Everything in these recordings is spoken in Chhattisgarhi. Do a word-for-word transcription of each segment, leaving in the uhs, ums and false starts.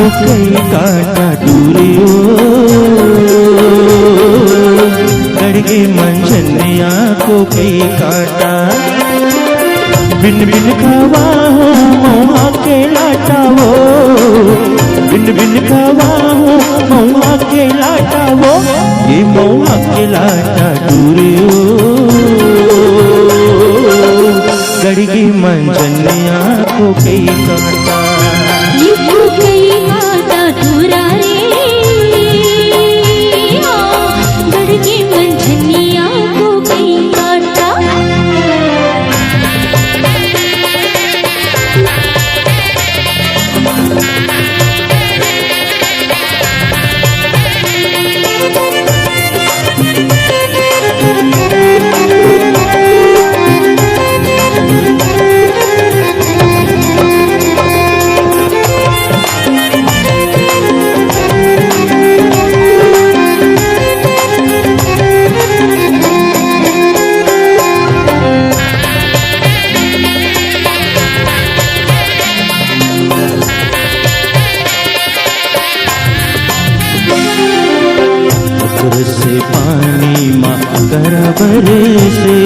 कई कांटा टूरे ओ, गड़ गे मंझनिया को कई कांटा। बिन बिन खवाहूँ महुआ के लाटा वो, बिन बिन खवाहूँ महुआ के लाटा वो, ये महुआ के लाटा टूरे ओ, गड़ गे मंझनिया को कई कांटा। ये तो कई कांटा टूरा रे, हाँ, गड़ गे मंझनिया को कई कांटा। अकरस पानी मा करा बरसे,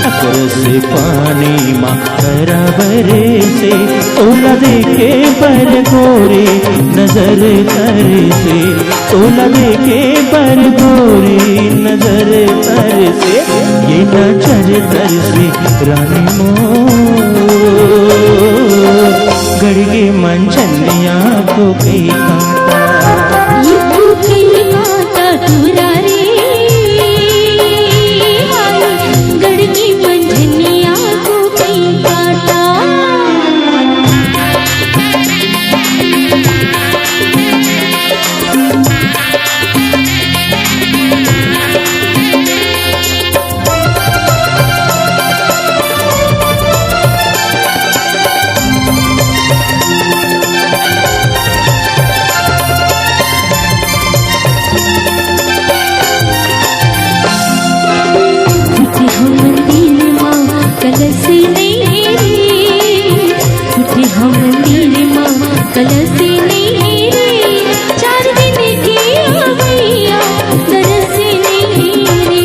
अकरस पानी मा करा बरसे, तोला देखे बर गोरी नजर तरसे, तोला देखे बर गोरी नजर तरसे, ये नजर तरसे रानी मोर, गड़ गे मंझनिया को कई कांटा। ये तो कई कांटा टूरा रे, हाय, गड़ गे मंझनिया को कई कांटा। फूटे हो मंदिर मा कलश नहीं रे, फूटे हो मंदिर मा कलश नहीं रे, चार दिन के अवैया तरस नहीं रे,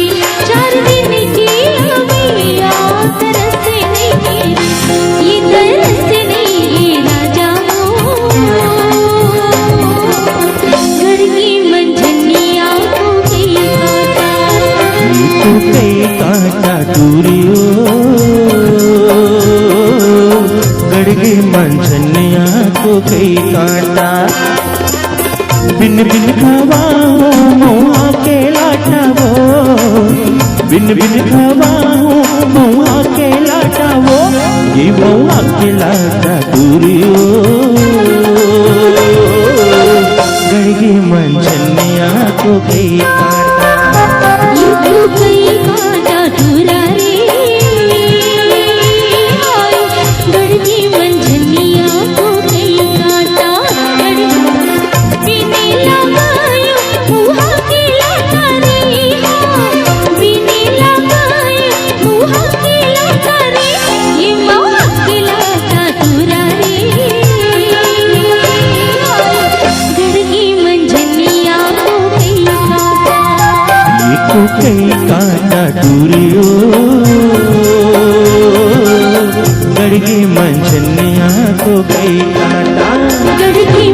चार दिन के अवैया तरस नहीं रे, ये तरस नहीं रे राजा मोर, गड़ गे मंझनिया को कई कांटा। ये तो कई कांटा टूरे ओ, गड़ गे मंझनिया को कई कांटा। बिन बिन खवाहूँ महुआ के लाटा वो, बिन बिन खवाहूँ महुआ के लाटा वो, ये महुआ के लाटा टूरे ओ, गड़ गे मंझनिया को कई कांटा। ये तो कई कांटा टूरा रे, हाय, गड़ गे मंझनिया को कई कांटा। बिन लगायो महुआ के लाटा रे, हाँ, बिन लगायो महुआ के लाटा रे, ये महुआ के लाटा टूरा रे, गड़ गे मंझनिया को कई कांटा। ये तो कई कांटा टूरे ओ, गड़ गे मंझनिया को कई कांटा। गड़ गे